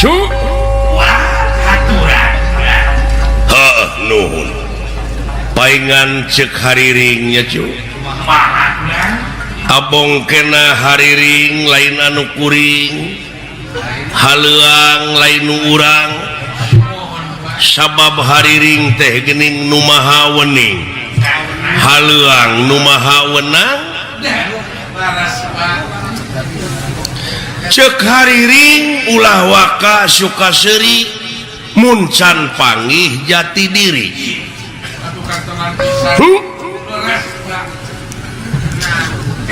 Cu. Wah, aturan. Heeh, nuhun. Paingan cek hariringnya, cu. Kumaha, Kulang? Abong kena hariring lain anu kuring, haleuang lain nu urang, sabab hariring teh gening nu maha wening, haleuang nu maha wenang. Laras, Pak. Cek hariring, ulah waka suka seuri mun can panggih jati diri. Atuh kantongan pisan. Leres, Pak.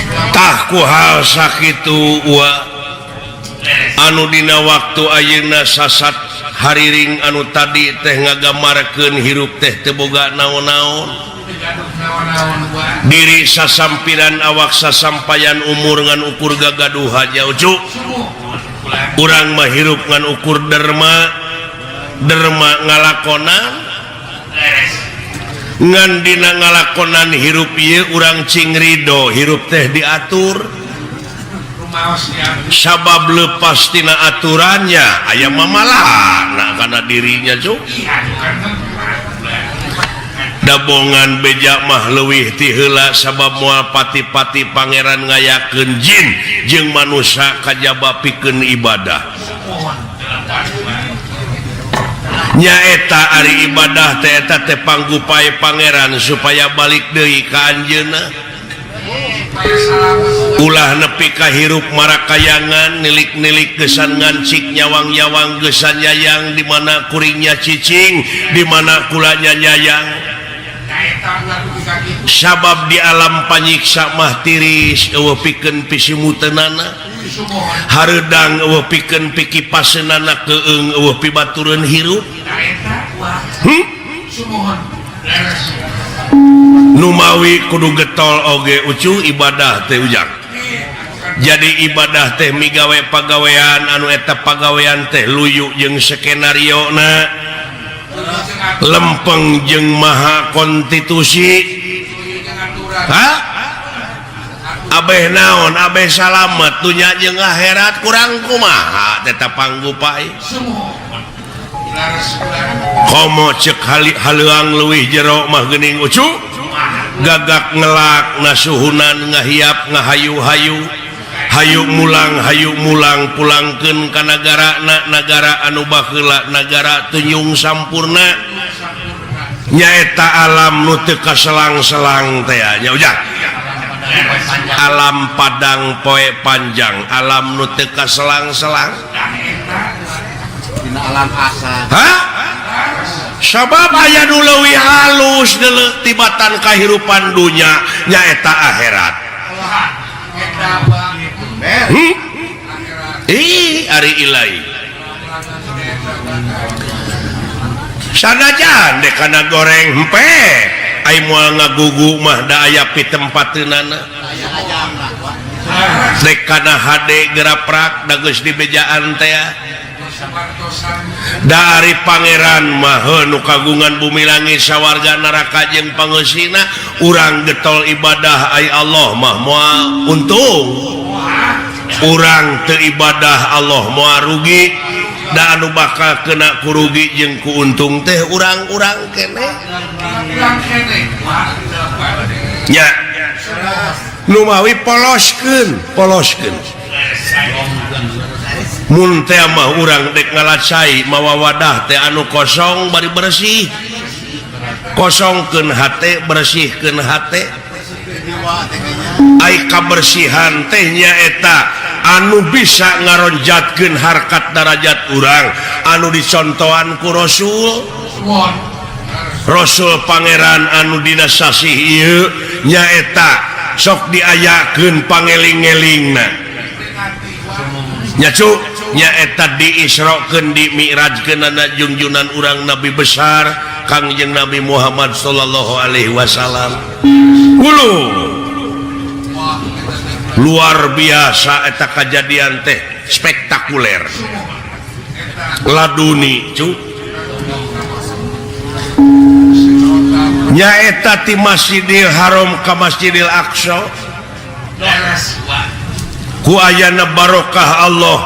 Tah, ku hal sakitu wa anu dina waktu ayeuna sasat hariring anu tadi teh ngagamarkeun hirup teh teu boga naon-naon. Teu gaduh naon-naon, Pak. Diri sasampiran, awak sasampayan, umur ngan ukur gagaduhan nya, Ucu. Sumuhun, Kulang. Urang mah hirup ngan ukur derma derma ngalakonan. Leres. Ngan dina ngalakonan hirup ieu urang cing ridho hirup teh diatur. Rumaos ya. Sabab lepas tina aturannya aya mamalana kana dirinya, Cuk. Iya, bukan tempat, Kulang. Dabongan beja mah leuwih ti heula, sabab moal pati-pati Pangeran ngayakeun jin jeung manusia kajaba pikeun ibadah. Sumuhun, telepat, Pak. Nyaeta ari ibadah teh eta teh panggupai Pangeran supaya balik deui ka anjeunna. Supaya salamet. Ulah nepi ka hirup marakayangan, nilik-nilik gesan ngancik, nyawang-nyawang gesan nyayang, di mana kuringnya cicing, di mana kulanya nyayang. Nah, eta ulah dugi ka kitu. Sabab di alam panyiksa mah tiris, euweuh pikeun pisimuteunana. Sumuhun. Hareudang euweuh pikeun pikipaseunana, keung euweuh pibatureun hirup. Nah, eta wah. Sumuhun. Leres. Numawi kudu getol oge, Ucu, ibadah teh, Ujang. Jadi ibadah teh migawe pagawean anu eta pagawean teh luyu jeung skenario na, lempeng jeung maha konstitusi. Ha, abeh naon, abeh salamet dunya jeung akhirat, kurang kumaha tetap panggupai. Sumuhun. Leres, Kulang. Komo cek haleuang leuwih jero mah geuning, Ucu, gagak ngelak nasuhunan, ngahiap ngahayu-hayu, hayu mulang, hayu mulang, pulangkeun ka nagara na, nagara anu baheula, nagara Tunjung Sampurna, nyaeta alam nu teu kaselang-selang teh nya, Ujang, alam padang poe panjang, alam nu teu kaselang-selang. Dina alam asa. Hah? Sabab aya nu leuwih halus deuleu tibatan kahirupan dunya, nyaeta akhirat. Eta, Pak. Hmm? Ih, ari ilai. Sanajan dek kana goreng hempe, ai moal ngagugu mah da aya pitempateunana. Dek kana hade geraprak da geus dibejaan teh. Dari Pangeran mah nu kagungan bumi langit sawarga neraka jeung pangeusina, urang getol ibadah ai Allah mah moal untung, urang teu ibadah Allah moal rugi, da anu bakal kena kurugi jeung ku untung teh urang-urang keneh. Urang kene. Wah, telepat. Nya, numawi poloskeun, poloskeun mun teh mah urang dek ngalacai mawa wadah teh anu kosong bari bersih, kosongkeun hate, bersihkeun hate. Ai kabersihan teh nyaeta anu bisa ngaronjatkeun harkat darajat urang, anu dicontohan ku Rasul. Sumuhun. Rasul Pangeran anu dina sasih ieu nyaeta sok diayakeun pangeling-elingna nya, Cu, nyaeta diisrokeun, dimi'rajkeun junjunan urang Nabi besar Kangjeng Nabi Muhammad sallallahu alaihi wasallam. Ulu, luar biasa eta kejadian teh, spektakuler laduni, Cu, nyaeta ti Masjidil Haram ka Masjidil Aqsa. Leres, Wah. Ku ayana barokah Allah.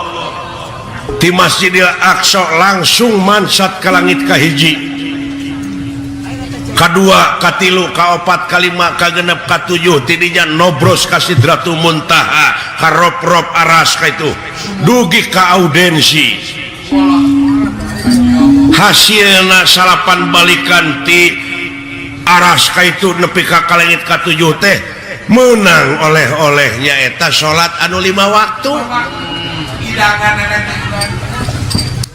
Di Masjidil Aqsa langsung mansat ke langit kahiji, kadua, katilu, kaopat, kalima, kagenep, katujuh, tidinya nobros ka Sidratul Muntaha, ka rop-rop aras ka itu dugi ka audensi. Hasilna salapan balikan ti aras ka itu nepi ka langit katujuh teh menang oleh-olehnya eta salat anu 5 waktu.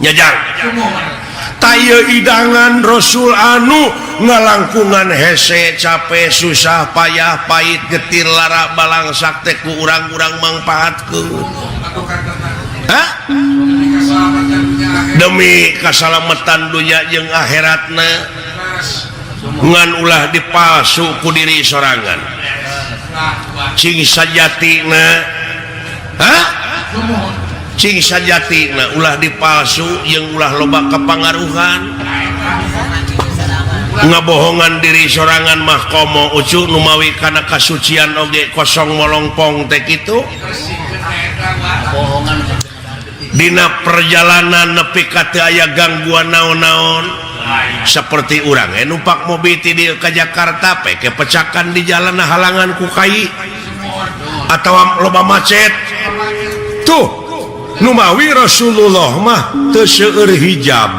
Nyajang taya idangan Rasul anu ngalangkungan hese capek susah payah pahit getir lara balangsak teh ku urang-urang mangpaatkeun. Hah? Demi kasalamatan dunya jeung akhiratna ngan ulah dipalsu ku diri sorangan cing sajatina. Hah? Cing sajatina ulah dipalsu jeung ulah loba kepangaruhan ngabohongan diri sorangan mah komo ucu numawi kana kasucian oge kosong molongpong teh kitu. Dina perjalanan nepi ka teu aya gangguan naon-naon seperti urang numpak mobil ti dieu ka Jakarta peke pecakan di jalan halangan ku kai atawa loba macet tuh. Numawi Rasulullah mah teu seueur hijab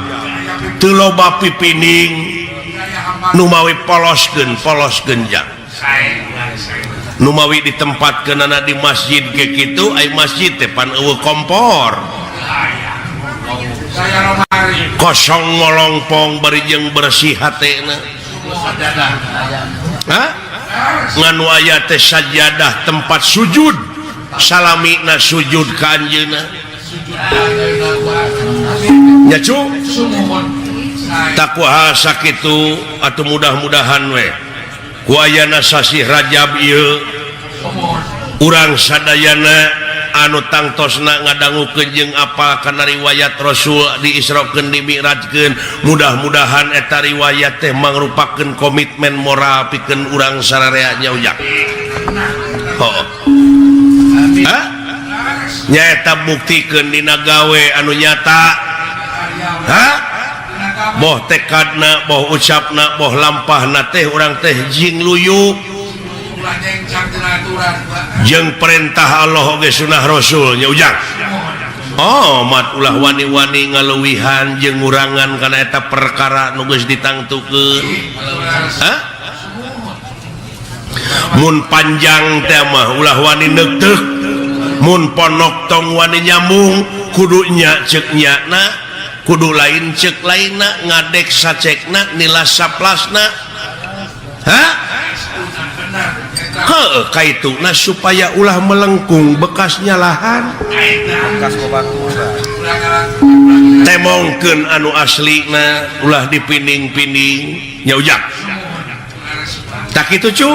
teu loba pipining numawi poloskeun polos genjang numawi ditempatkeunana di masjid ke kitu ai masjid teh pan eueuh kompor kosong molongpong bari jeung bersih hatena. Hah? Nganu aya teh sajadah tempat sujud salamina sujud ka anjeunna nya cu takwa sakitu atuh mudah-mudahan we ku ayana sasih Rajab ieu urang sadayana anu tangtosna ngadangukeun jeung apal kana riwayat Rasul diisrokeun dimi'rajkeun mudah-mudahan eta riwayat teh mangrupakeun komitmen moral pikeun urang sararea nya ujang. Heuh. Hah? Nyaeta buktikeun dina gawe anu nyata. Hah? Boh tekadna, boh ucapna, boh lampahna teh urang teh jing luyu jeung perintah Allah oge sunah Rasul nya ujang. Oh mat ulah wani-wani ngaluwihan jeung ngurangan kana eta perkara nu geus ditangtukeun. Hah? Mun panjang teh mah ulah wani neuteuk, mun ponok tong wani nyambung, kudu nya ceuk nyana, kudu lain ceuk lainna, ngadek sacekna, nilas saplasna. Hah? Heuh kaituna supaya ulah melengkung bekasnya lahan. Temongkeun anu aslina ulah dipinding-pinding nya ujang. Tak kitu cu?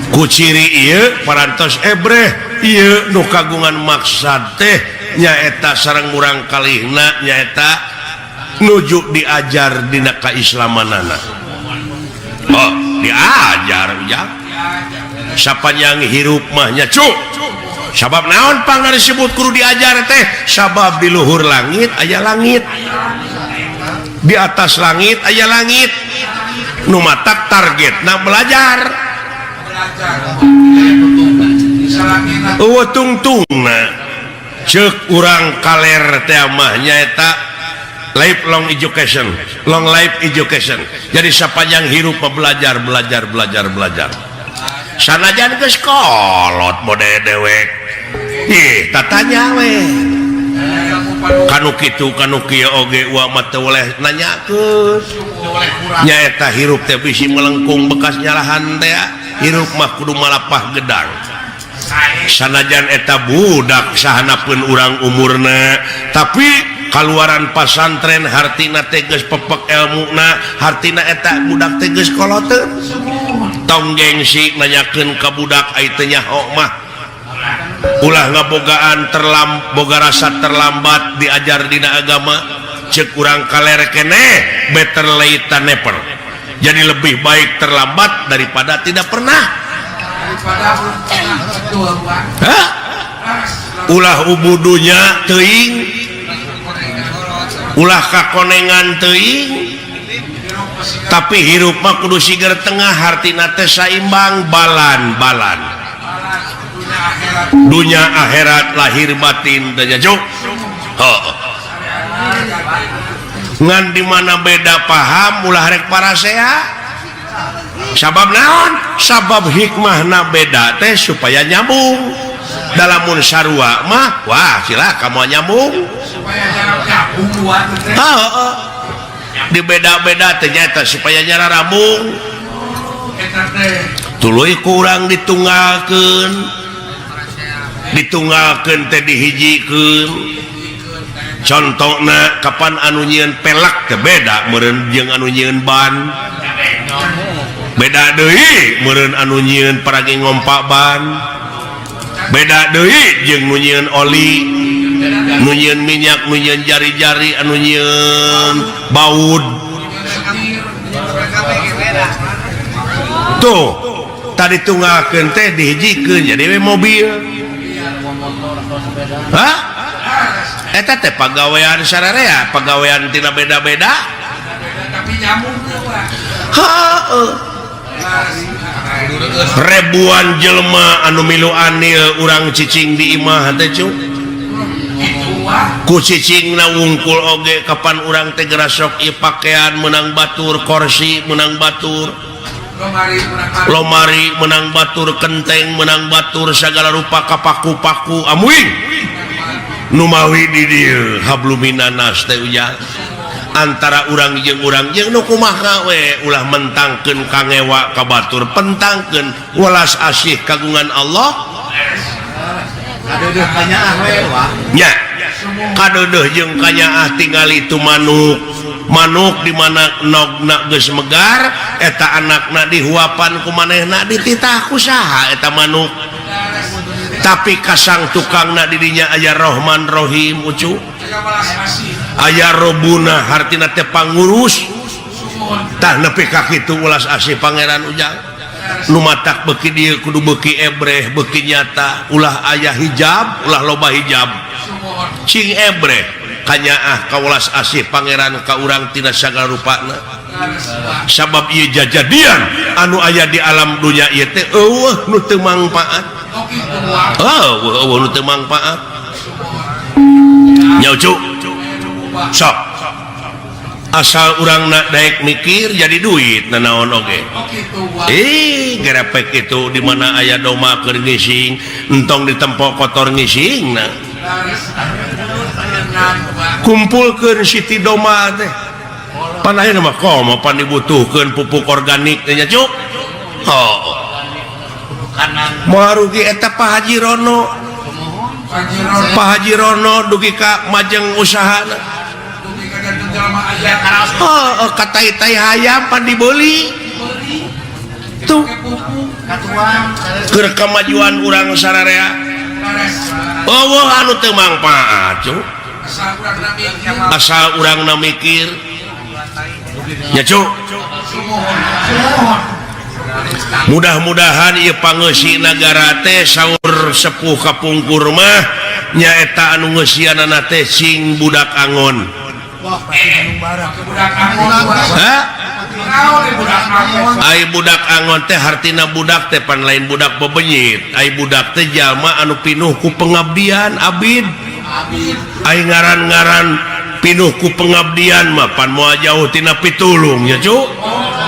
Ku ciri ieu parantos ebreh ieu nu kagungan maksad teh nyaeta sareng murang kalihna nyaeta nuju diajar dina kaislamanana. Oh, diajar ujang. Sapanjang hirup mah nya cu. Sabab naon pangna disebut kudu diajar teh? Sabab di luhur langit aya langit. Di atas langit aya langit. Nu matak targetna belajar. Eueuh tungtungna ceuk urang kaler teh mah nyaeta lifelong education, long life education. Jadi sapanjang hirup belajar, belajar, belajar, belajar. Sanajan geus kolot mode dewek. Ih, tatanya we. Kanu kitu kanu kieu oge uang mah teu boleh nanyakeun. Nyaeta hirup teh bisi melengkung bekas nyalahan teh. Hirup mah kudu malapah gedang. Sanajan eta budak sahanapeun urang umurna, tapi kaluaran pasantren hartina teh geus pepek elmuna, hartina eta budak teh geus koloteun. Tong gengsi nanyakeun ka budak ai teu nyaho mah. Ulah ngabogaan boga rasa terlambat diajar dina agama, ceuk urang kaler keneh better late than never. Jadi lebih baik terlambat daripada tidak pernah. Hah? Ulah ubudunya teuing, ulah kakonengan teuing, tapi hirup mah kudu siger tengah, hartina teh saimbang, balan-balan dunya akhirat, lahir batin teh nya. Oh. Ngan di mana beda paham ulah rek parasea. Sabab naon? Sabab hikmahna beda teh supaya nyambung. Dalamun sarua mah, wah, cilaka, moal nyambung. Oh, di beda-beda ternyata supaya nyarambung, tuluy kurang ditunggalkeun, ditunggalkeun teh dihijikeun. Contohna, kapan anu nyieun pelak teh beda meureun jeung anu nyieun ban, beda deui meureun anu nyieun paragi ngompa ban, beda deui jeung nu nyieun oli, nu nyieun minyak, nu nyieun jari-jari, anu nyieun baut. Tuh, tadi tunggalkeun teh dihijikeun jadi we mobil. Hah? Eta teh pagawean sararea, pagawean tina beda-beda. Heuh. Ribuan jelema anu milu anil, urang cicing di imah teh, cu. Ku cicingna wungkul oge kapan urang teh gerasok ieu pakaian menang batur, kursi menang batur, lomari menang batur, kenteng menang batur, segala rupa kapaku-paku amuing numawi di dieu habluminanas teh ujang antara urang jeung urang jeung nu kumaha we. Ulah mentangkeun kangewa ka batur, pentangkeun welas asih kagungan Allah nya. Kadeudeuh jeung kanyaah, tingali itu manuk. Manuk di mana nogna geus megar, eta anakna dihuapan ku manehna, dititah ku saha eta manuk? Tapi kasang tukangna didinya aya Rohman Rohim, ucu, aya Robuna, hartina teh pangurus. Tah, nepi ka kitu ulas asih Pangeran, ujang. Nu matak beuki dieu kudu beuki ebreh, beuki nyata, ulah aya hijab, ulah loba hijab, cing ebreh kanyaah ka welas asih Pangeran ka urang tina sagala rupana. Sabab ieu jajadian anu aya di alam dunya ieu teh euweuh nu teu mangpaat, oh, euweuh nu teu mangpaat nya, ucu. Sok asal urang nak daek mikir jadi duit nanaon oge. Ih, gerepek itu di mana aya doma keur ngising, entong ditempok kotor ngising. Nah, kumpulkeun siti doma teh pan ayeuna mah komo pan dibutuhkeun pupuk organik teh nya, cuk. Oh, moal rugi eta Pak Haji Rono. Pak Haji Rono dugi ka majeng usahana. Oh, katai-tai hayam pan dibeli tuh. Keur kemajuan urang sararea, euweuh anu teu mangpaat, cuk, asal urangna mikir nya, cuk. Mudah-mudahan ieu pangeusi nagara teh, saur sepuh kapungkur mah nyaeta anu ngeusianana teh sing budak angon. Hah? Ai budak angon teh hartina budak teh pan lain budak bebenyit. Ai budak teh jalma anu pinuh ku pengabdian, abid. Ai ngaran-ngaran pinuh ku pengabdian mah pan moal jauh tina pitulung ya, cu.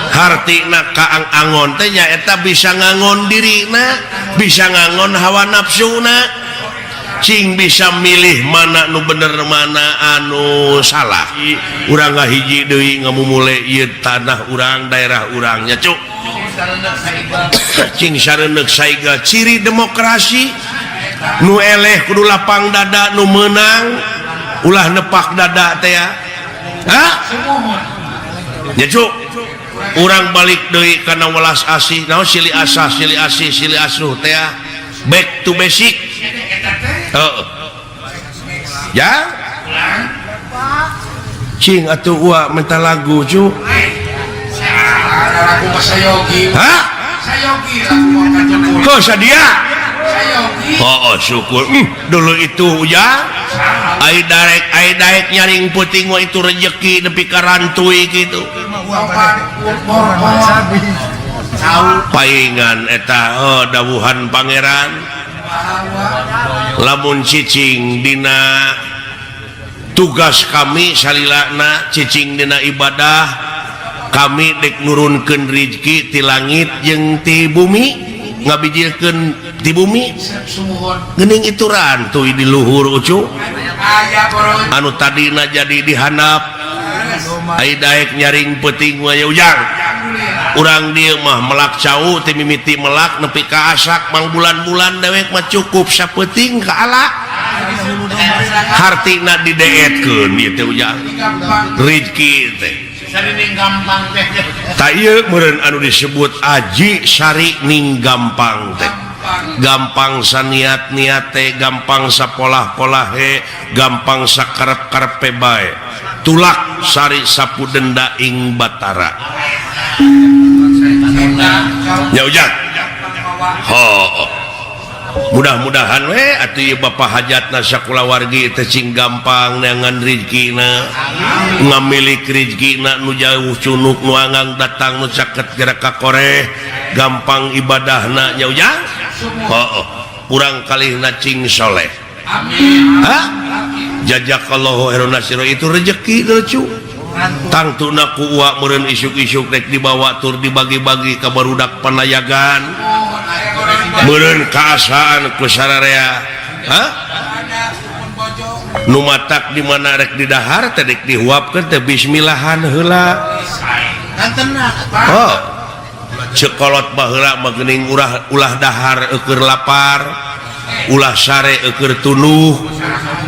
Hartina kaang angon teh nyaeta bisa ngangon dirina, bisa ngangon hawa nafsuna, cing bisa milih mana nu bener, mana anu salah. Urang ngahiji deui, ngamumule ieu tanah urang, daerah urangnya, cuk, cing sareundeuk saiga. Ciri demokrasi, nu eleh kudu lapang dada, nu menang ulah nepak dada teh ya. Hah? Ya, cuk, urang balik deui kana welas asih. Naon, silih asah, silih asih, silih asuh teh ya. Back to basic. Heeh. Ya, cing atuh ua minta lagu, cu. Lagu Sayogi. Hah? Sayogi lagu. Kok sadia? Oh, syukur. Dulu itu ya ai darek nyaring peuting mah itu rejeki nepi ka rantui kitu. Paingan eta oh, dawuhan pangeran lamun cicing dina tugas kami salilana cicing dina ibadah kami dek nurunkeun rizki ti langit jeung ti bumi ngabijilkeun ti bumi geuning itu rantuy di luhur ucu anu tadina jadi dihandap ai daek nyaring peuting mah ujang urang dieu mah melak cau ti mimiti melak nepi ka asak mang bulan-bulan dewek mah cukup sapeuting ka ala hartina dideetkeun ieu teh ujang rizki teh tah ieu meureun anu disebut aji sari ning gampang teh gampang saniat-niat teh gampang sapolah-polah he gampang sakarep-karepe bae tulak sari sapu denda ing batara nya ujang ho mudah-mudahan we atuh ieu Bapak hajatna sakulawargi teh cing gampang neangan rizkina ngamilik rizkina nu jauh cunuk nu angang datang nu caket gerak ka koreh gampang ibadahna nya ujang heuh urang kalihna cing soleh amin ha jazakallahu khairan nasiro itu rezeki lucu tangtuna ku uak meureun isuk-isuk rek dibawa tur dibagi-bagi ka barudak panayagan meureun kaasaan ku sararea ha nu matak di mana rek didahar teh rek dihuapkeun teh bismillahan heula oh cekolot baheula mah geuning ulah dahar eueur lapar ulah sare eueur tunuh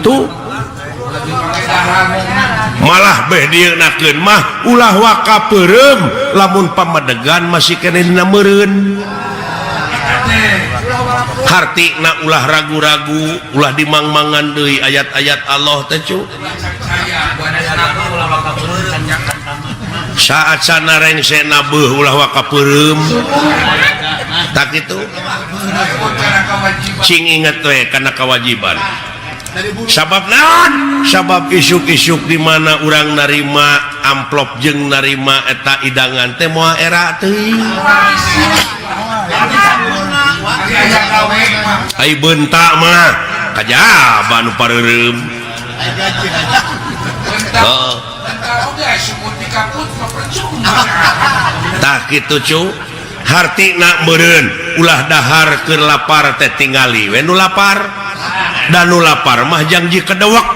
tuh malah beh dieunakeun mah ulah waka peureum lamun pamadegan masih keneh dina meureun hartina ulah ragu-ragu ulah dimangmangan deui ayat-ayat Allah teh cu saat sana rengse nabeuh ulah waka peureum tak kitu cing inget we kana kewajiban sabab naon sabab isuk-isuk di mana urang narima amplop jeung narima eta idangan teh moal era teuing ai bentak mah kajaba nu pareureum heeh tah kitu cu hartina meureun ulah dahar keur lapar teh tingali we nu lapar dan nu lapar mah jangji kedewek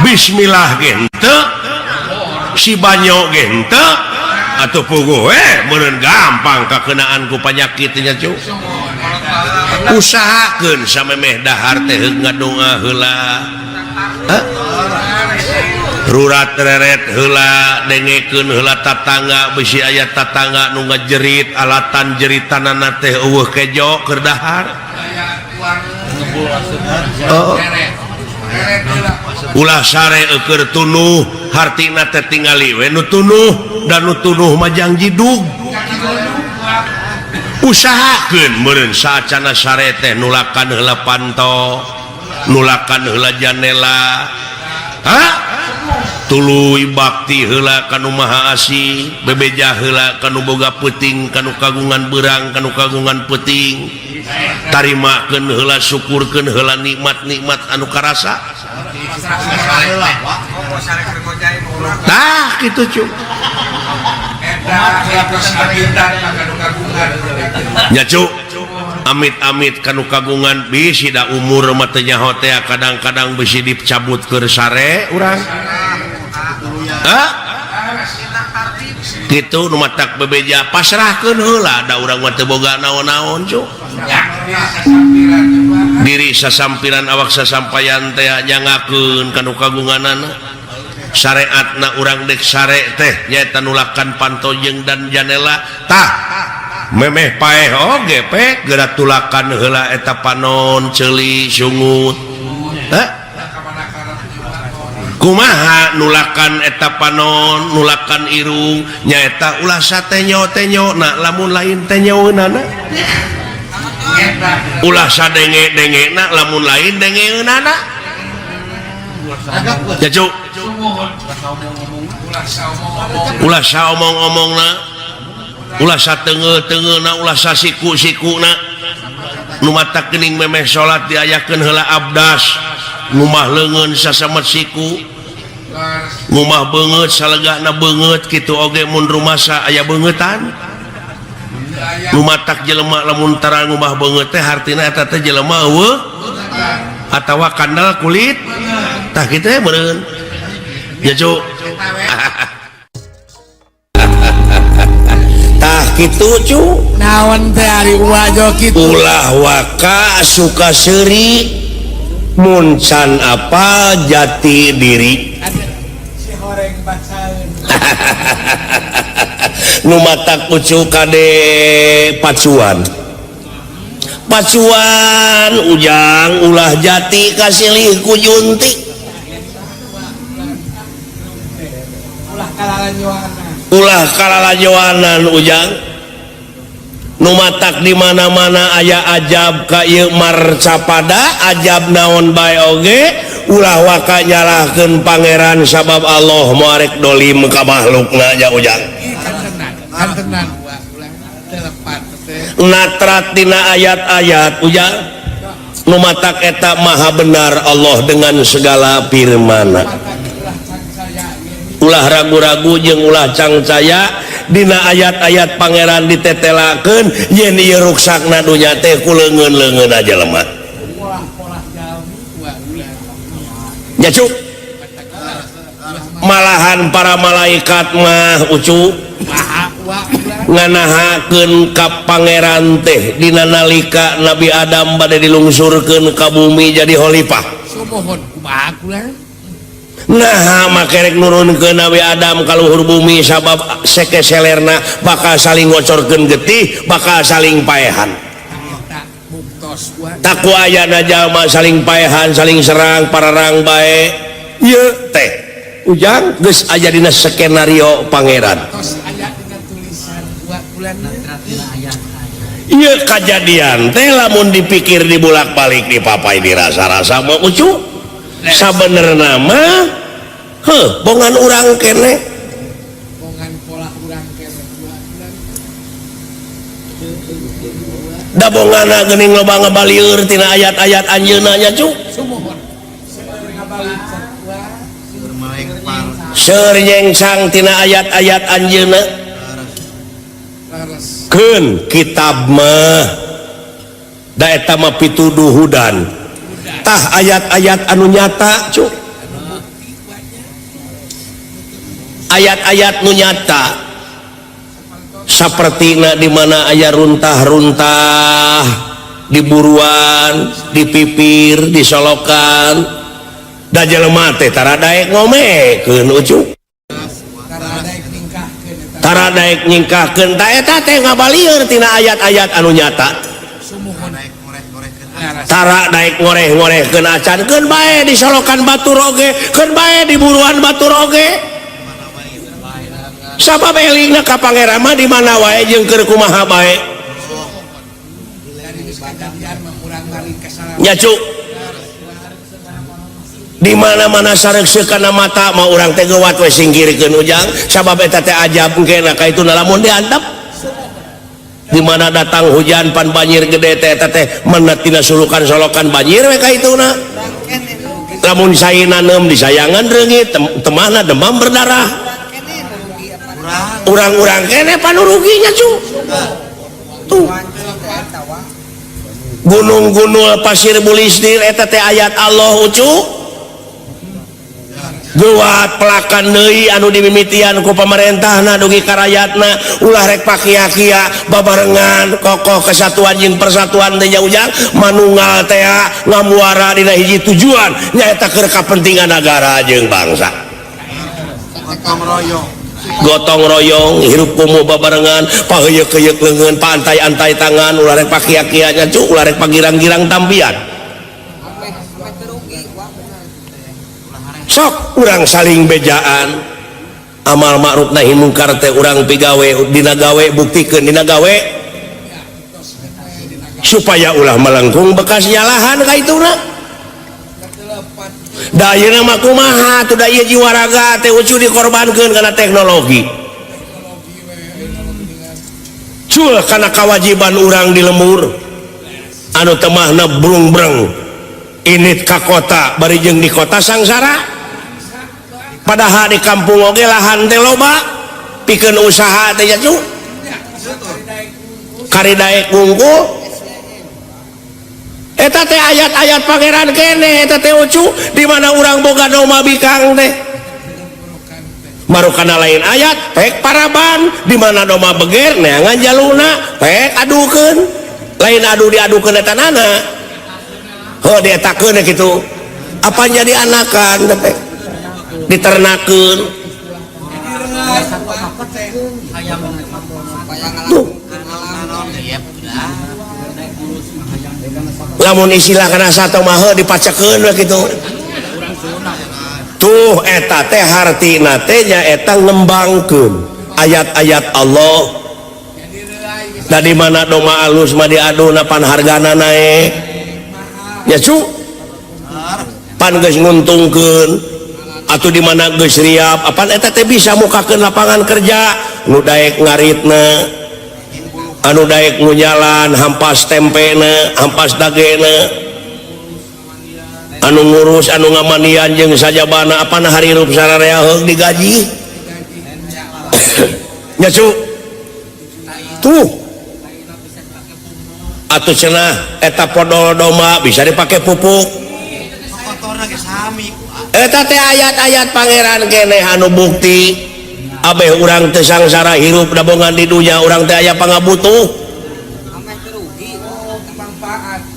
bismillah ge henteu si banyo ge henteu atuh puguh we meureun gampang kakenaan ku panyakit nya cu usahakeun samemeh dahar teh heug ngadoa heula rurat reret heula dengekeun heula tatangga bisi aya tatangga nu ngajerit alatan jeritanana teh eueuh kejo keur dahar oh. Ulah sare eueur tunuh hartina teh tingali we nu tunuh dan nu tunuh mah jang jidug usahakeun meureun saacana sare teh nulakan heula panto nulakan heula janela ha tuluy bakti heula ka nu maha asih bebeja heula ka nu boga peuting ka nu kagungan beurang ka nu kagungan peuting tarimakeun heula syukurkeun heula nikmat-nikmat anu karasa tah kitu cu nya cu amit-amit kanu kagungan bisi da umur mah teu nyaho teh kadang-kadang bisi dicabut keur sare urang ha kitu nu matak bebeja pasrahkeun heula da urang mah teu boga naon-naon cu diri sasampiran awak sasampayan teh nyangakeun kanu kagunganana syariatna urang dek sare teh nyaeta nulakan panto jeung dan janela tah memeh paeh oge pe geura tulakan heula eta panon ceuli sungut heh kumaha nulakan eta panon nulakan irung nyaeta ulah satenyo-tenyo na lamun lain tenyoeunana Ulah sadenge-dengena lamun lain dengeunana. Ya cuk. Ulah saomong-omongna, ulah sateungeul-teungeulna, ulah sasiku-sikuna. Nu matak geuning memeh salat diayakeun heula abdas, ngumah leungeun sasamet siku, ngumah beungeut salegana beungeut kitu oge mun rumasa aya beungeutan. Nu matak jelema lamun tara ngumah beungeut teh hartina eta teh jelema eueuh atawa kandel kulit. Tah kitu we meureun. Ya cuk. Tah kitu cu. Naon teh ari wajo kitu. Ulah waka suka seuri mun can apal jati diri. Si horeng bacaeun. Nu matak ucu kade pacuan. Pacuan ujang ulah jati kasilih ku junti. Ulah kalalajoanan. Ulah kalalajoanan ujang. Nu matak di mana-mana aya ajab ka ieu marcapada ajab naon bae oge ulah waka nyalahkeun pangeran sabab Allah moarek dolim ka makhlukna nya ujang. Natrat dina ayat-ayat ujang. Nu matak eta maha benar Allah dengan segala firman. Ulah ragu-ragu jeung ulah cangcaya dina ayat-ayat pangeran ditetelakeun yen ieu ruksakna dunya teh ku leungeun-leungeun jelema. Nya cuk. Malahan para malaikat mah ucu nganahakeun ka pangeran teh dina nalika Nabi Adam bade dilungsurkeun ka bumi jadi khalifah. Sumuhun kumaha kula? Nah makerek nurunkeun Nabi Adam ka luhur bumi sabab seke selerna bakal saling ngocorkeun getih, bakal saling paehan. Taku ayana jalma saling paehan, saling serang, pararang bae. Ieu teh ujang geus aya dina skenario pangeran. Ieu kajadian teh lamun dipikir dibulak-balik dipapai dirasa-rasa mah ucu. Sabenerna mah heuh bongan urang kene, bongan pola urang kene, da bongana geuning loba ngabalieur tina ayat-ayat anjeunna nya cu. Seur nyengsang tina ayat-ayat anjeunna. Keun kitab mah da eta mah pituduh hudan. Tah ayat-ayat anu nyata cu. Ayat-ayat nu nyata sapertina di mana aya runtah-runtah di buruan, di pipir, di solokan. Da jelema teh tara daek ngomekeun ucu. Tara daek nyingkahkeun ta eta teh ngabalieur tina ayat-ayat anu nyata. Tara daek ngoreh-ngorehkeun acan keun bae disolokan batur oge, keun bae di buruan batur oge. Sabab elingna ka pangeran mah di mana wae jeung keur kumaha bae. Nya cu. Di mana-mana sareukseuk kana mata mah urang teh geuwat we singkirkeun ujang sabab eta teh ajab engkena ka itu lamun diantep. Di mana datang hujan pan banjir gede teh eta teh menet tina sulukan solokan banjir we ka ituna. Lamun sae nanem disayangan reungit temahna demam berdarah. Urang-urang kene panuruginya cu. Tuh. Gunung-gunung pasir bulistir eta teh ayat Allah ucu. Geuwat pelakan deui anu dimimitian ku pamarentahna dugi ka rayatna ulah rek pakia-kia babarengan kokoh kesatuan jeung persatuan teh ujang manunggal teh ngamuara dina hiji tujuan nyaeta keur kapentingan nagara jeung bangsa. Gotong royong. Gotong royong hirup kumuh babarengan paheuyeuk-heuyeuk leungeun paantai-antai tangan ulah rek pakia-kia nya cu ulah rek pagirang-girang tampian. Sok urang saling bejaan amal ma'ruf nahi mungkar teh urang pigawe dina gawe buktikeun dina gawe Supaya ulah melengkung bekas nyalahan ka ituna. Da ayeuna mah kumaha atuh da ieu jiwa raga teh ucu dikorbankeun kana teknologi. Cul kana kewajiban urang di lembur anu temahna brung-breng init ka kota bari jeung di kota sangsara. Padahal di kampung oge lahan teh loba pikeun usaha teh nya cu. Kari daek wungkul. Eta teh ayat-ayat pangeran kene eta teh ucu di mana urang boga domba bikang teh. Marukana lain ayat pek paraban di mana domba beger neangan jaluna pek adukeun. Lain adu diadukeun eta nana. Heuh dietakeun kitu. Apa jadi anakan teh? Diternakeun. Tuh. Lamun istilah kana sato mah heuh dipacekeun we kitu. Tuh eta teh hartina teh nyaeta ngembangkeun ayat-ayat Allah. Da di mana domba alus mah diaduna pan hargana naek. Ya cu. Pan geus nguntungkeun atuh di mana geus riap apan eta teh bisa mukakeun lapangan kerja nu daek ngaritna. Anu daek ngunyalan hampas tempena, hampas dagena. Anu ngurus, anu ngamanian jeung sajabana apana harirup sararea heug digaji. Nya cu. Tuh. Atuh cenah eta podol domba bisa dipake pupuk. Eta teh ayat-ayat pangeran keneh anu bukti abeh urang teh sangsara hirup dabongan di dunya urang teh aya pangabutuh.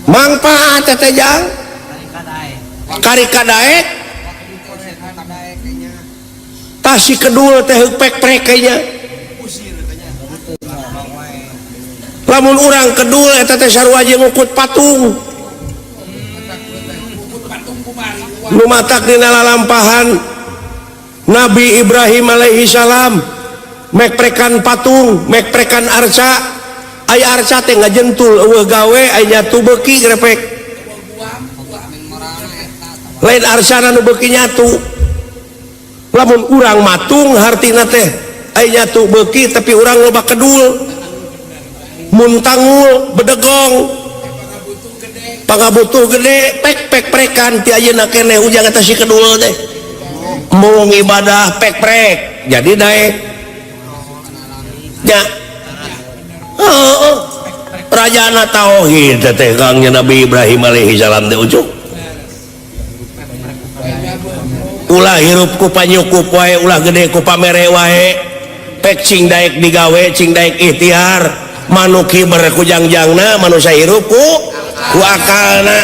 Mangpaat teh jang. Kari kadaek. Tah si kedul teh heuk pek-prek nya. Lamun urang kedul eta teh sarua jeung ngukut patung. Nu matak dina lalampahan Nabi Ibrahim alaihi salam mekprekan patung, mekprekan arca. Aya arca teh ngajentul eueuh gawe aya nyatu beuki grepek. Lain arcana nu beuki nyatu. Lamun urang matung hartina teh aya nyatu beuki tapi urang loba kedul. Muntangul bedegong. Pangabutuh gede pek-pek prekan ti ayeuna keneh ujang eta si kedul teh. Mau ibadah pek-prek jadi daek ya. Oh, rajana tauhid teh kangnya Nabi Ibrahim alaihi salam teh ucuk. Ulah hirup ku panyukup wae, ulah gede ku pamere wae. Pek cing daek digawe, cing daek ikhtiar. Manuk hiber ku jangjangna, manusia hirup ku akalna.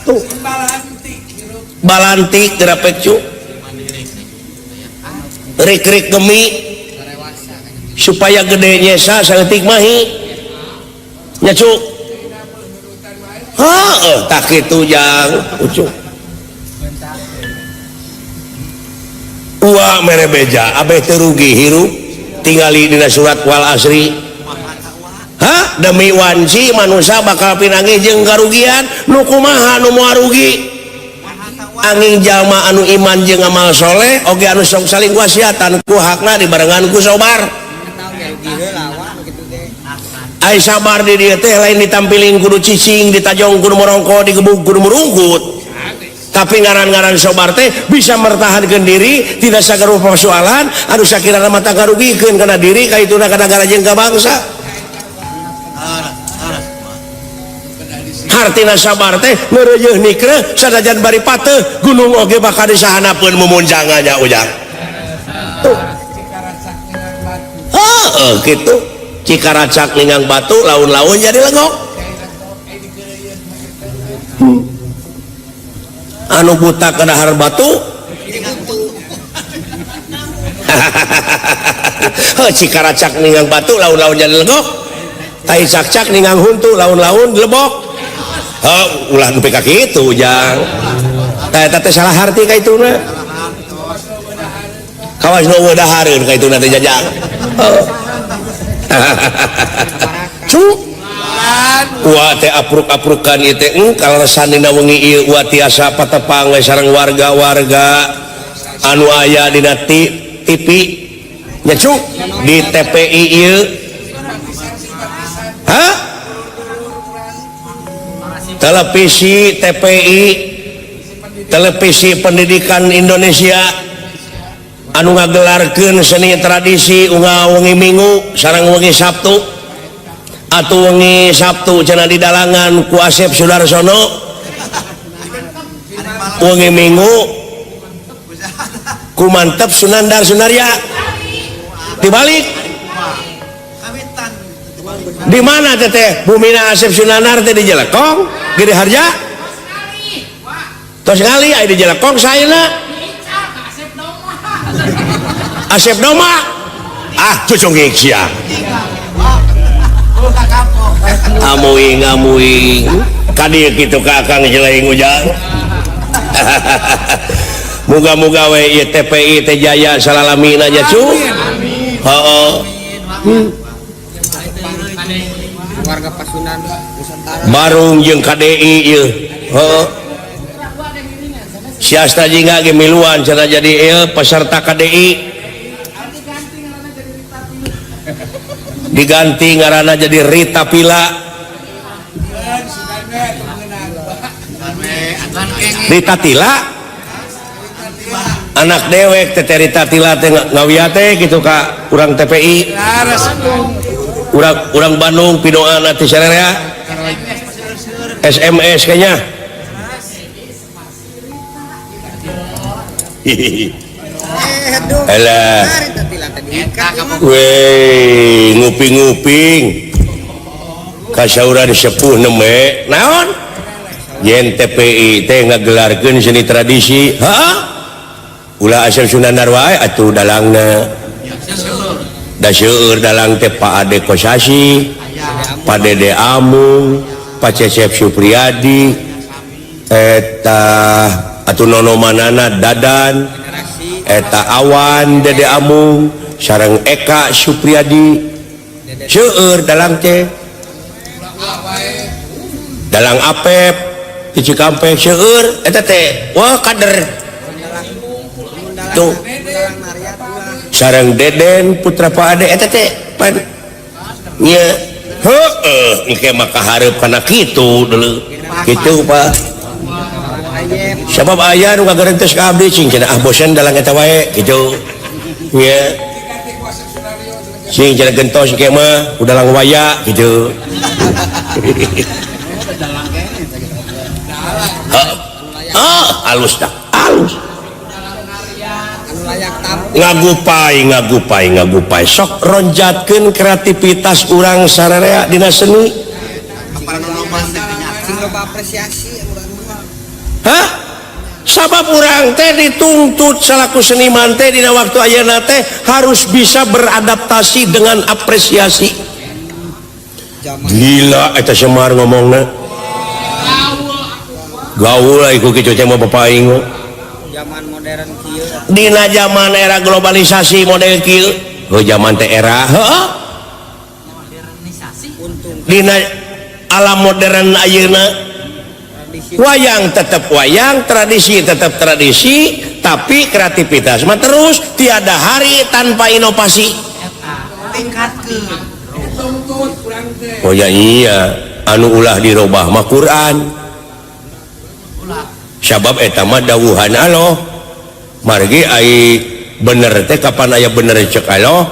Tuh. Balantik geura pek cu. Rik-rik gemi supaya gede nyesa saeutik mahi nya cu. Heeh tah kitu jang ucu. Ua mere beja abeh teu rugi hirup tingali dina surat wal asri. Hah demi wanci manusia bakal pinanggih jeung karugian nu kumaha nu moal rugi. Angin jalma anu iman jeung amal soleh oge anu sok saling wasiatan ku hakna dibarengan ku sobar. Ai sabar di dieu teh lain ditampiling kudu cicing, ditajong kudu morongko, digebug kudu murungkut. Tapi ngaran-ngaran sobar teh bisa mertahankeun diri tidak sagala persoalan anu sakirana mah karugikeun kana diri ka ituna kana negara jeung ka bangsa. Hartina sabar teh meureuyeun nikreuh sanajan bari pateuh gunung oge bakal disahanapeun mumunjangannya ujang. Tuh. Heeh kitu. Cikaracak ninggang batu laun-laun jadi legok. Anu buta kana dahar batu. Heuh cikaracak ninggang batu laun-laun jadi legok. Tai cak-cak ninggang huntu laun-laun lebok. Oh, ulah nepi ka kitu jang. Tah eta teh salah harti ka ituna. Kawas nu eueuh dahareun ka ituna teh jajang. Cu. Wa teh apruk-aprukan ieu teh kaleresan dina wengi ieu wa tiasa patepang we sareng warga-warga anu aya dina TV nya cu di TPI ieu. Hah? Televisi TPI, Televisi Pendidikan Indonesia anu ngagelarkeun seni tradisi unggal wengi Minggu sareng wengi Sabtu atau wengi Sabtu cenah di dalangan ku Asep Sudarsono, wengi Minggu ku Mantep Sunandar Sunarya. Dibalik di mana teteh bumina Asep Sunandar teh di Jelekong Giri Harja tos ngali aya di Jelekong saena Asep Doma ah cucungik sia amuing amuing kadieu kitu ka Akang Jeleng Ujang. Muga-muga we ieu TPI teh jaya salalamina nya cu. Heeh. Warga Pasundan Nusantara Barung jeung KDI ieu. Heeh. Siasta jingga ge miluan cenah jadi ieu peserta KDI. Diganti ngaranna jadi Rita Pila. Rita Tila anak dewek teh Rita Tila teh ngawia teh gitu ka urang TPI urang Bandung pidoana teh sararea SMS kayaknya. Alah weh nguping-nguping kasauran sepuh neme naon yen TPI teh ngagelarkeun seni tradisi. Heeh, ulah Asep Sunandar wae atuh dalangna da seueur dalang teh Pak Ade Kosasi, Pak Dede Amung, Pak Cecep Supriyadi, eta atuh nonomanana Dadan, eta Awan Dede Amung sareng Eka Supriyadi. Seueur dalang teh dalang Apep di Cikampek seueur eta teh wah kader tuh sareng Deden putra Pak Ade eta teh pan nya heueuh engke mah kahareup kana kitu deuleu kitu Pak. Sabab aya nu ngagerentes ka abdi cing cenah ah bosen dalang eta wae kitu nya sing cenah gentos engke mah udalang waya kitu. Ah alus dah alus ngagupai ngagupai ngagupai sok ronjatkeun kreativitas urang sararea dina seni. Hah? Sabab urang teh dituntut salaku seniman teh dina waktu ayeuna teh harus bisa beradaptasi dengan apresiasi. Gila eta Semar ngomongna. Gaul lah iku kitu teh mah bapak aing. Zaman modern kieu. Dina zaman era globalisasi model kieu. Heuh zaman teh era heuh. Dina alam modern ayeuna wayang tetap wayang, tradisi tetap tradisi, tapi kreativitas mah terus tiada hari tanpa inovasi. Oh ya iya, anu ulah dirobah mah Quran. Sabab eta mah dawuhan Allah. Margi ai bener teh kapan aya bener cek Allah,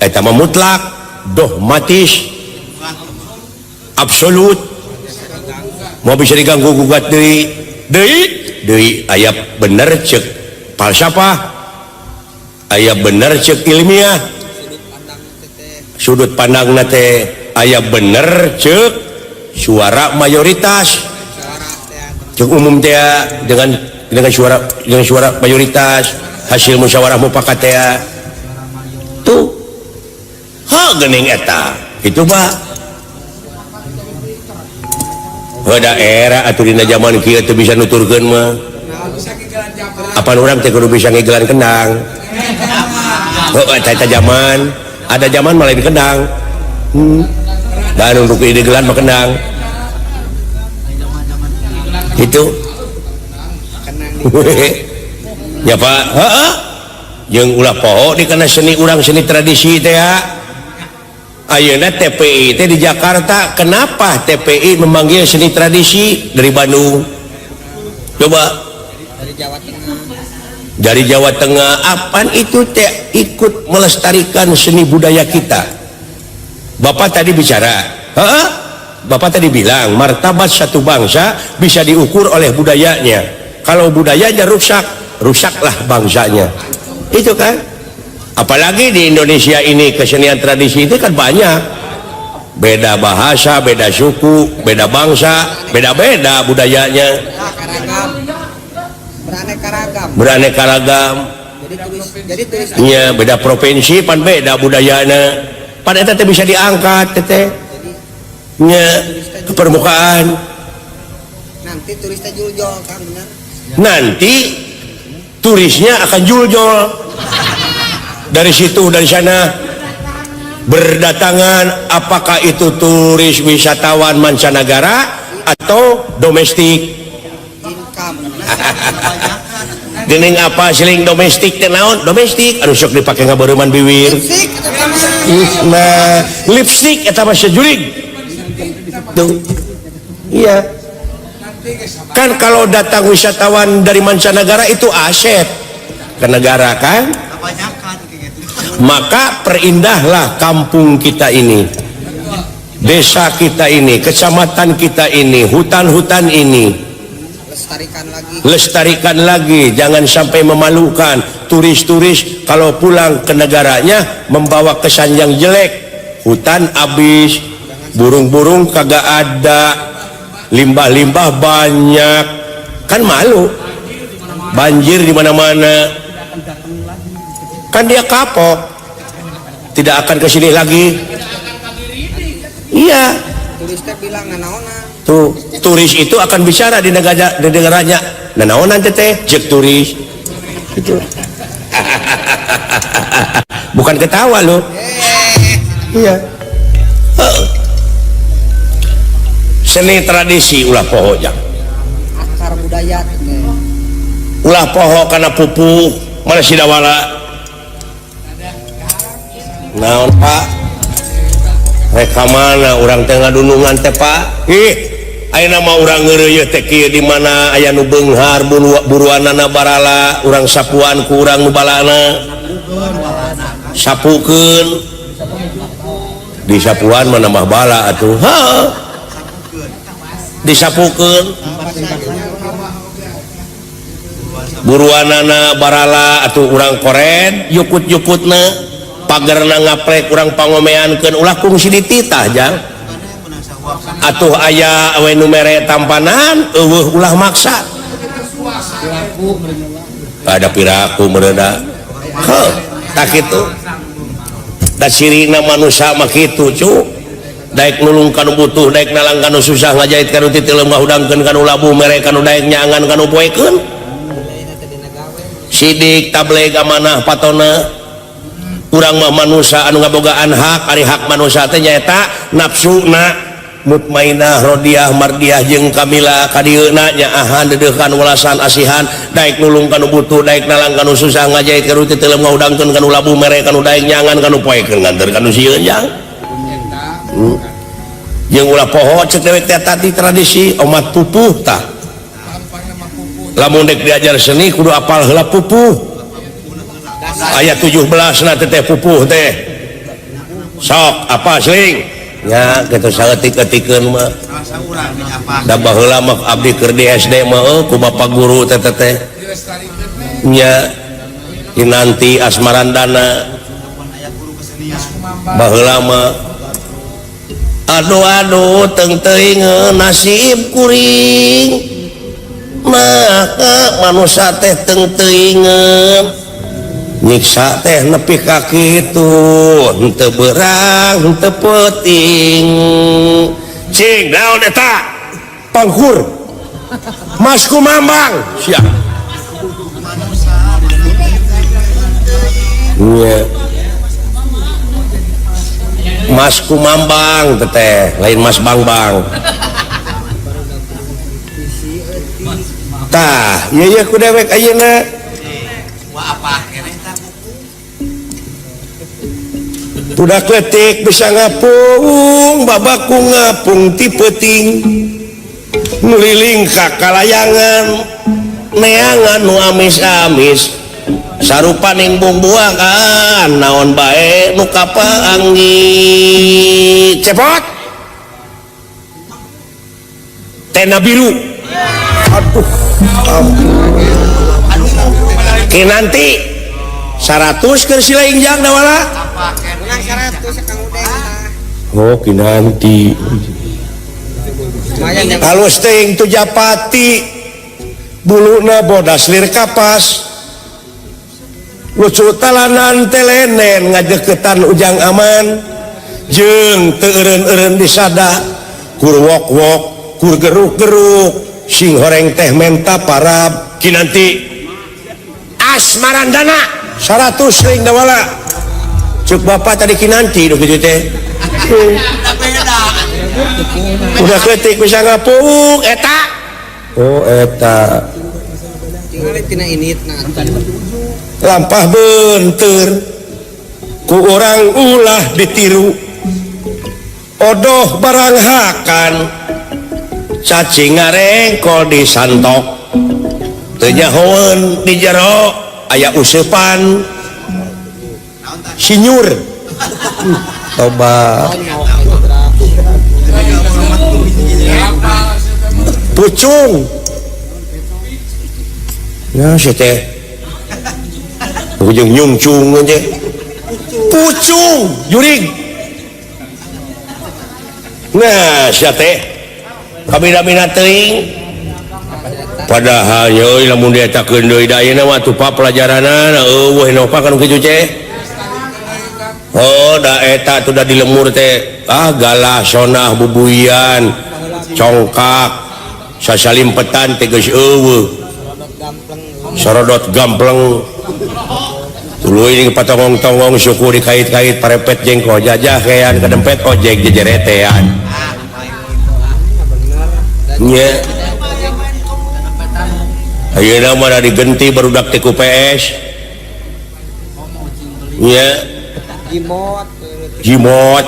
eta mah mutlak, dogmatis, absolut. Mau bisa diganggu gugat deui deui deui aya bener cek falsafah, aya bener cek ilmiah, sudut pandangna teh aya bener cek suara mayoritas, cek umum teh dengan suara mayoritas hasil musyawarah mufakat teh tuh ha geuning eta kitu Pak. Heuda era atuh dina zaman kieu teu bisa nuturkeun mah. Apan urang teh kudu bisa ngigelan kendang. Heuh eta zaman, ada zaman mah lain kendang. Bandung nu idegelan mah kendang. Itu. Ya Pak, heeh. Jeung ulah poho di kana seni urang seni tradisi teh ya. Ayeuna TPI teh di Jakarta, kenapa TPI memanggil seni tradisi dari Bandung? Coba dari Jawa Tengah. Dari Jawa Tengah, apaan itu teh ikut melestarikan seni budaya kita. Bapak tadi bicara, heeh? Bapak tadi bilang martabat satu bangsa bisa diukur oleh budayanya. Kalau budayanya rusak, rusaklah bangsanya. Itu kan? Apalagi di Indonesia ini kesenian tradisi itu kan banyak. Beda bahasa, beda suku, beda bangsa, beda-beda budayanya. Beraneka beraneka ragam. Beraneka ragam. Jadi turis Iya, beda provinsi pan beda budayana. Pan eta teh bisa diangkat teh. Nya ke permukaan. Nanti turisnya juljol kan benar. Nanti turisnya akan juljol. Dari situ, dari sana berdatangan, apakah itu turis wisatawan mancanegara atau domestik. Income. Gening apa seling domestik teh naon? Domestik anu sok dipake ngabareuman bibir. Lipstick eta mah. Nah, lipstick eta mah sejurig. Tuh. Iya. Kan kalau datang wisatawan dari mancanegara itu aset ke negara kan? Maka perindahlah kampung kita ini, desa kita ini, kecamatan kita ini, hutan-hutan ini. Lestarikan lagi. Lestarikan lagi, jangan sampai memalukan turis-turis kalau pulang ke negaranya membawa kesan yang jelek. Hutan habis, burung-burung kagak ada, limbah-limbah banyak, kan malu. Banjir di mana-mana. Kan dia kapok, tidak akan ke sini lagi. Iya. Turisnya bilang nanaonan. Tuh, turis itu akan bicara di negara di negaranya. Nanaonan teteh, cek turis. Gitu. Bukan ketawa loh. Iya. Heeh. Seni tradisi ulah poho jang. Akar budaya teh. Ulah poho kana pupuh, mana sidawala. Naon Pak? Rek ka mana urang teh ngadunungan teh Pak? Ih, ayeuna mah urang ngeureuyeuh teh kieu di mana aya nu beunghar buruanana barala, urang sapuan ku urang nu balana. Sapukeun. Di sapuan mah nambah bala atuh. Heuh. Disapukeun. Buruanana barala atuh urang kored jukut-jukutna. Pagerna ngaplek urang pangomeankeun ulah kungsi dititah jang. Atuh aya we nu mere tampanan eueuh ulah maksa. Ada piraku meureuda. Heuh, tak kitu. Da cirina manusia mah kitu cu. Daek nulung ka nu butuh, daek nalang ka nu susah, ngajait ka nu titileum, ngahudangkeun ka nu labuh, mere ka nu daek nyangan ka nu poekeun. Sidik tableg amanah patona. Urang mah manusia anu ngabogaan hak, ari hak manusia teh nyaeta nafsuna mutmainah rodiah mardiah jeung kamila kadieuna nyaahan deudeuhkan welasan asihan daek nulung ka nu butuh daek nalang ka nu susah ngajait ka nu titileum ngahudangkeun ka nu labuh mere ka nu daek nyangan ka nu poekeun nganter ka nu sieun jang. Jeung ulah poho cek dewek teh tadi tradisi omat pupuh tah. Lamun dek diajar seni kudu apal heula pupuh. Ayat 17 na teh pupuh teh. Sok apa seling? Ya kitu saeutik-eutikeun mah. Da baheula mah abdi keur di SD mah eueuh ku bapak guru teh teh. Nya Kinanti Asmarandana. Baheula mah aduh aduh teung teuing nasib kuring. Maka manusia teh teung teuingeun. Nyiksa teh nepi ka kitu, henteu beurang, henteu peuting. Cing, naon eta? Pangkur. Mas Kumambang. Siap. Nya. Mas Kumambang teteh lain Mas Bangbang. Tah, ieu ye ku dewek ayeuna. Budak letik bisa ngapung, babaku ngapung ti peuting. Ngeliling ka kalayangan, neangan nu amis-amis. Sarupaning bungbuangan, naon bae nu kapaanggi. Cepot. Tena biru. Aduh. Kinanti 100 keur sila injang dawala. Menang 100 Kang Udeng. Oh kinanti. Halus teuing tu japati. Buluna bodas lir kapas. Lucu talanan telenen ngadeukeutan ujang aman. Jeung teu eureun-eureun disada. Kur wok-wok, kur geruk-geruk. Sing horeng teh menta parab. Kinanti Asmarandana 100 ring dawala. Cuk bapak tadi kinanti nu kitu teh. Udah ketik bisa ngapung eta. Oh eta. Tinggal tina initna. Lampah benteur ku urang ulah ditiru. Odoh barang hakan. Cacing ngarengkol di santok. Teu nyahoeun di jero aya useupan sinyur. Toba. Pucung. Ya si teh. Ujung nyungcung aja. Pucung jurig. Nah, si teh kabina-bina teuing. Padahal euy lamun dietakeun deui da ayeuna mah tuh pelajaranana eueuh nopa kan kitu ceh. Oh, da eta tuh da di lemur teh. Ah galah sonah bubuyan, congkak, sasalimpetan teh geus eueuh. Sorodot gampleng. Tuluy jeung patongong-tongong suku dikait-kait parepet jengkol jajah kean kadempet ojek jejeretean. Nya. Ayeuna mah digenti barudak teh ku PS. Nya. Jimot. Jimot.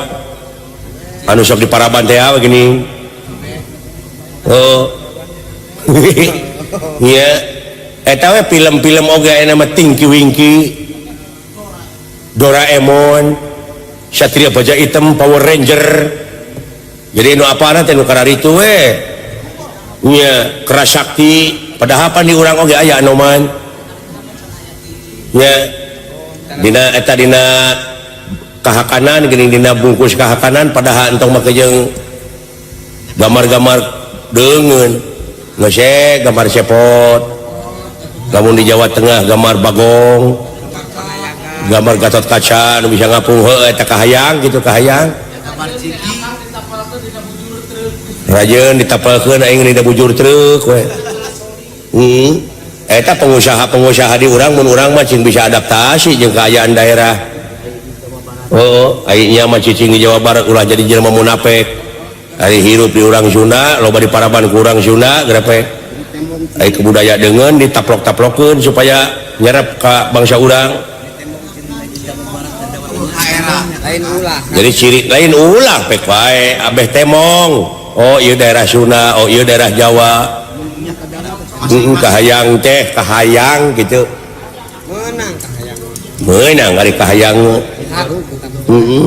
Anu sok diparaban teh gini. Oh. Nya. Eta we film-film oge ayeuna mah Tinky Winky. Doraemon, Satria Baja Hitam, Power Ranger. Jadi nu apana teh nu kararitu we. Nya, Kerasakti. Padahal pan di urang oge aya anoman. Nya. Dina eta dina kahakanan geuning dina bungkus kahakanan padahal entong make jeung gambar-gambar deungeun. Geus gambar cepot. Lamun di Jawa Tengah gambar Bagong. Gambar Gatot Kaca nu bisa ngapung heuh eta kahayang gitu kahayang. Rajeun ditapalkeun aing dina bujur truk we. Eta pengusaha-pengusaha di urang mun urang mah cing bisa adaptasi jeung kaayaan daerah. Oh, aing mah cicing di Jawa Barat ulah jadi jelema munafik. Ari hirup di urang Sunda, loba di paraban ku urang Sunda grepe. Ai kebudaya deungeun ditaplok-taplokeun supaya nyerep ka bangsa urang. Jadi ciri lain ulah pek wae abeh temong. Oh ieu daerah Sunda, oh ieu daerah Jawa. Kahayang teh, kahayang gitu. Meunang kahayang. Meunang ari kahayang. Heeh.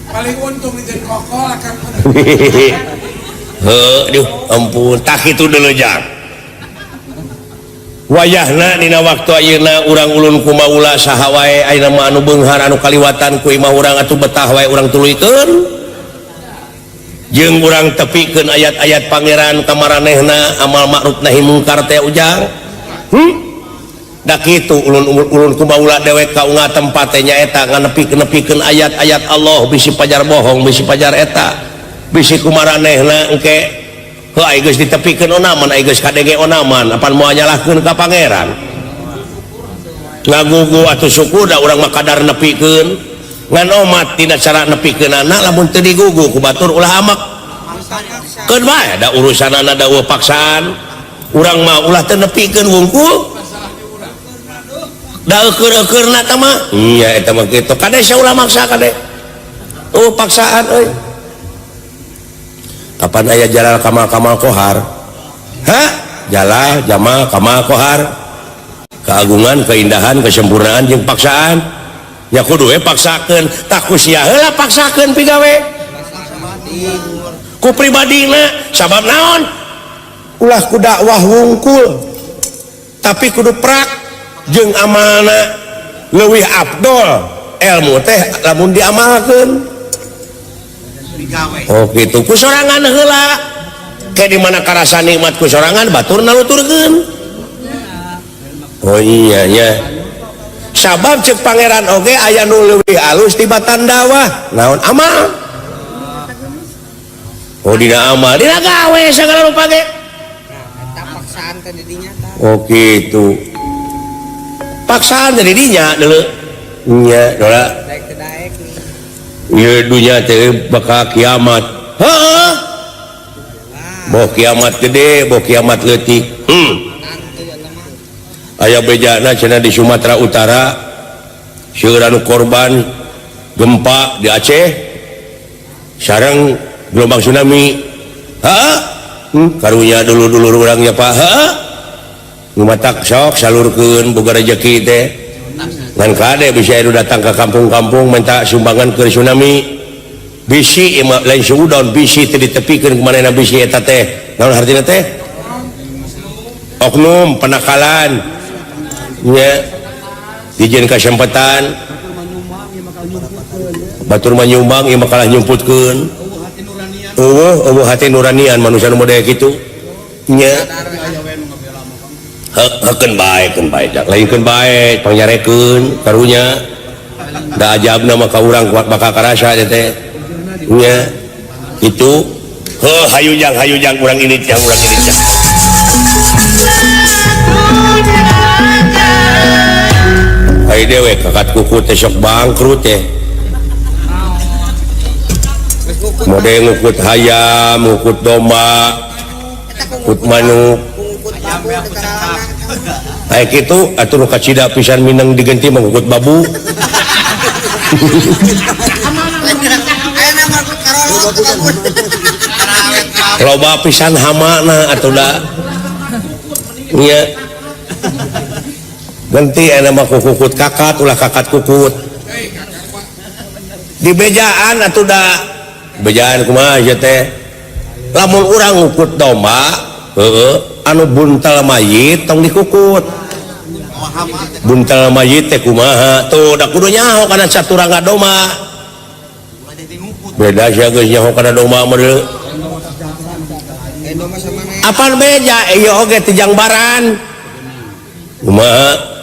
Paling untung di kokol akan. Heuh, duh, ampun, tah kitu deuleu jang. Wayahna dina waktu ayeuna urang ulun kumaula saha wae ayeuna mah anu beunghar anu kaliwatan ku imah urang atuh betah wae urang tuluykeun. Jeung urang tepikeun ayat-ayat pangeran ka maranehna amal ma'ruf nahi mungkar teh ujang. Da kitu ulun kumaula dewek ka unga tempat teh nyaeta nganepi-nepikeun ayat-ayat Allah bisi pajar bohong bisi pajar eta bisi kumaranehna engke heuh ai geus ditepikeun onaman ai geus kadenge onaman apan moal nyalahkeun ka pangeran. Ngagugu atuh syukur da urang mah kadar nepikeun. Ngan omat tina cara nepikeunana lamun teu digugu ku batur ulah amak. Keun bae da urusanana da eueuh paksaan. Urang mah ulah teu nepikeun wungkul. Da eukeun-eukeurna tah mah. Iya eta mah kitu. Kade sia ulah maksa kade. Oh paksaan euy. Kapan aya Jalal Kamal Kamal Kohar? Hah? Jalal Jamal Kamal Kohar. Keagungan, keindahan, kesempurnaan jeung paksaan. Ya kudu we paksakeun, tah ku sia heula paksakeun pigawe. Ku pribadina sabab naon? Ulah ku dakwah wungkul. Tapi kudu prak jeung amalna leuwih afdol ilmu teh lamun diamalkeun. Oh gitu, ku sorangan heula. Ke di mana karasa nikmat ku sorangan batur naluturkeun. Oh iya nya. Sabab cek pangeran oge aya nu leuwih alus tibatan dakwah. Naon amal? Oh dina amal, dina gawe sagala rupa ge. Eta paksaan teh di dinya tah. Oh gitu. Paksaan teh di dinya deuleu. Nya dola. Daek teu daek. Ieu dunya teh bakal kiamat. Heeh. Boh kiamat gede, boh kiamat leutik. Aya bejana cenah di Sumatera Utara seueur anu korban gempa di Aceh sareng gelombang tsunami. Heeh. Karunya dulur-dulur urang nya Pak. Heeh. Nu matak sok salurkeun boga rejeki teh. Ngan kade bisa anu datang ke kampung-kampung minta sumbangan ke tsunami. Bisi ieu mah lain suudon bisi teh ditepikeun kumanehna bisi eta teh. Naon hartina teh? Oknum penakalan. Nya dijieun kasempatan batur mah nyumbang ieu mah kalah nyumputkeun. Eueuh eueuh hati nuranian manusia nu model kitu. Nya heukeun bae keun bae lainkeun bae pangyarekeun karunya. Da ajabna mah ka urang kuat bakal karasa teh. Nya itu heuh hayu jang urang ini jang urang ini jang. Ai dewe kakat kuku teh sok bangkrut teh. Mode ngukut hayam, ngukut domba, ngukut manuk. Ai kitu atuh nu kacida pisan mineng digenti mah ngukut babu. Loba pisan hamana atuh da. Nya. Ganti aya mah kukut kakat ulah kakat kukut. Di bejaan atuh da. Bejaan kumaha ieu teh? Lamun urang ngukut domba, heueuh, anu buntal mayit tong dikukut. Buntal mayit teh kumaha? Tuh da kudu nyaho kana saturangga domba. Beda sia geus nyaho kana domba mah deui. Apan beja ieu oge teh jangbaran. Kumaha?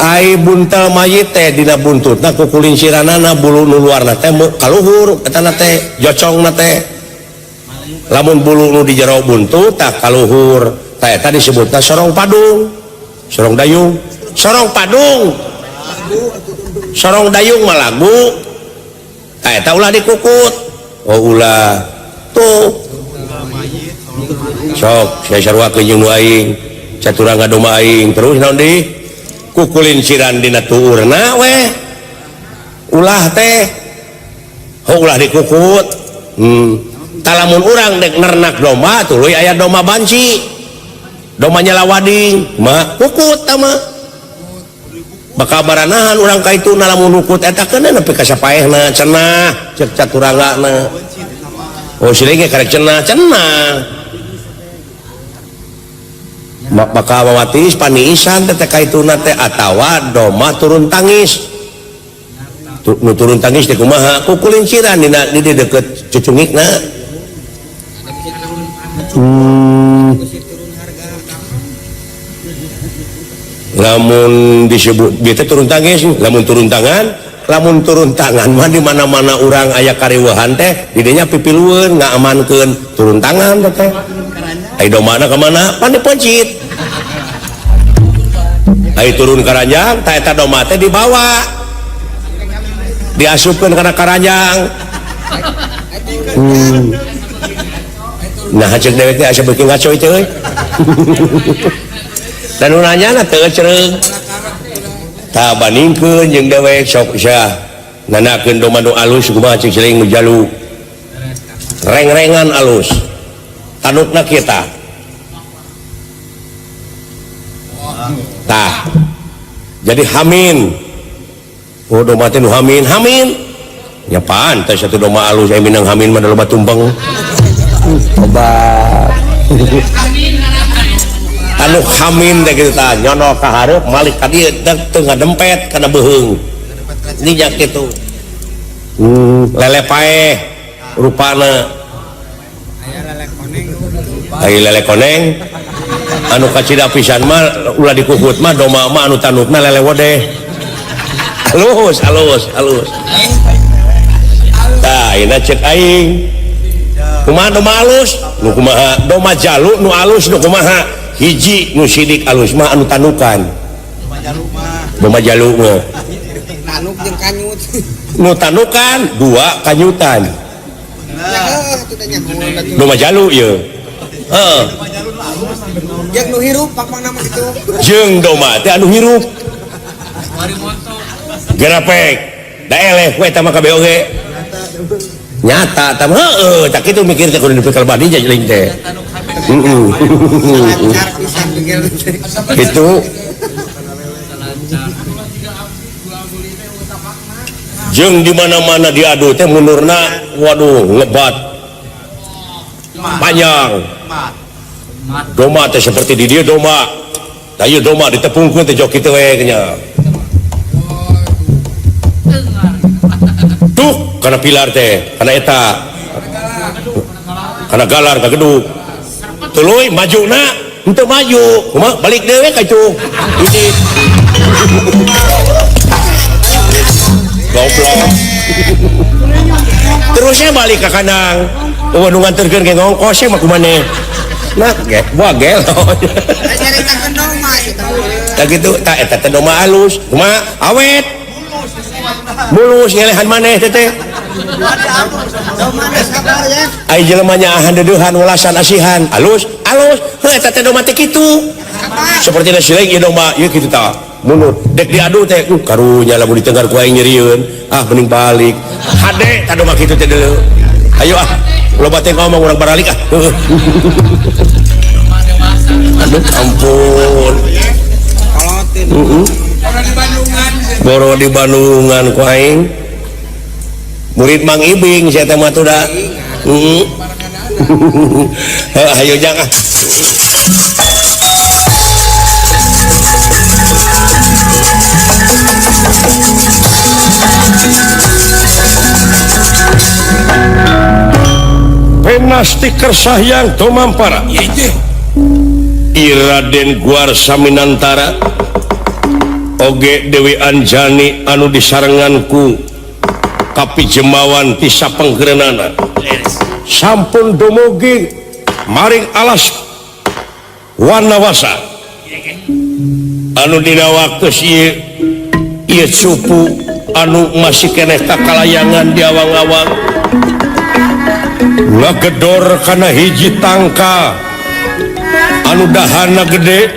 Ai buntal mayit teh dina buntutna kukulinciranana bulu nu luarna teh kaluhur etana teh jocongna teh. Lamun bulu nu di jero buntut tah kaluhur tah eta disebutna sorong padung. Sorong dayung, sorong padung. Sorong dayung mah lagu. Tah eta ulah dikukut. Oh ulah. Tuh. Sok saya sarua jeung nu aing. Caturangga domba aing terus naon deui? Kukulinciran dina tuurna weh. Ulah teh. Oh ulah dikukut. Talamun urang dek nernak domba tuluy aya domba banci. Domba nyalawading mah kukut tah mah. Bakal baranahan urang ka itu lamun nukut eta keun nepi ka sapaehna cenah cek caturanggana. Oh sieu ge karek cenah cenah. Bakal mawatis paniisan teh ka ituna teh atawa domba turun tangis. Nu turun tangis teh kumaha? Kukulinciran dina di deukeut cucungikna. Lamun disebut bieu teh turun tangis, lamun turun tangan mah di mana-mana urang aya kariweuhan teh di dinya pipilueun ngaamankeun turun tangan teh. Ai domana ka mana? Pan diponcit. Ai turun karanjang tah eta domba teh dibawa. Diasupkeun kana karanjang. Nah cek dewek teh asa beuki ngaco teh euy. Dan nu nanyana teu cereung. Tah bandingkeun jeung dewek sok sia nanakeun domba nu alus kumaha cek siling nu jalu. Reng-rengan alus. Tanukna kita. Tah. Jadi hamin. Oh domba teh nu hamin, hamin. Nya pantes atuh domba alus aya minang hamin mah loba tumpeng. Obat. Anu hamin teh kitu tah nyono ka hareup malik ka dieu teu ngadempet kana beuheung. Ini kitu. Lele paeh rupana. Aya lele koneng. Aya lele koneng. Anu kacida pisan mah ulah dikukut mah domba mah anu tanukna lele wodeh. Alus alus alus. Tah ayeuna ceuk aing. Kumaha domba alus? Nu kumaha? Domba jalu nu alus nu kumaha? Hiji nu sidik alus mah anu tanukan. Domba jalu mah. Domba jalu mah. Tanuk jeung kanyut. Nu tanukan dua kanyutan. Domba jalu ieu. Heeh. Jeung nu hirup pang-pangna mah kitu. Jeung domba teh anu hirup. Gerapek. Da eleh we eta mah kabeh oge. Nyata tam heueuh tak kitu mikir teh kudu dipikir badi jeung teh. Heeh. Kitu. Jeung di mana-mana diadu teh mundurna waduh ngebat. Panjang. Domba teh seperti di dieu domba. Tah ieu domba ditepungkeun teh jok kitu we nya. Tuh kana pilar teh, kana eta. Kana galar ka gedug. Tuluy majuna henteu maju, kumaha balik deui we ka itu. Ini. Goblok. Terusnya balik ka kandang. Eueuh nu nganterkeun ge ngongkos mah kumaneh. Nah, ge, wah gelo. Tah kitu, tah eta teh domba alus. Kumaha awet. Mulus ngelehan maneh teh teh. Ai jelema nyaahan deudeuhan welasan asihan. Alus, alus. Heuh eta teh domba teh kitu. Sapertina sileung ieu domba, ieu kitu tah. Mundur, dek diadu teh, karunya lamun ditenggar ku aing nyerieun. Ah mending balik. Hade tah domba kitu teh deuleu. Ayo ah, loba teh ngomong urang baralik ah. Aduh ampun. Boro di Bandungan ku aing. Murid Mang Ibing sia teh mah tuh da. Heeh. Ayo jang ah. Penasti Kersahyang Tumampara. Iraden Guar Saminantara oge Dewi Anjani anu disarengan ku Kapi Jemawan ti sapenggerenana sampun dumugi maring alas Wanawasa anu dina waktu ieu cupu anu masih keneh kakalayangan di awang-awang ngagedor kana hiji tangka anu dahana gede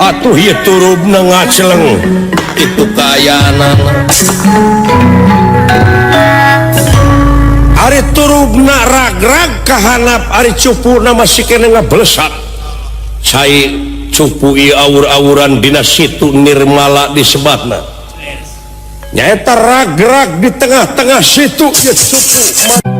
atuh ieu turubna ngaceleng itu kaayaanana ari turubna ragrag kahanap ari cupuna masih keneh ngablesat cai cupu ieu awur-awuran dina situ nirmala disebatna nyaeta ragrag di tengah-tengah situ ieu cupu.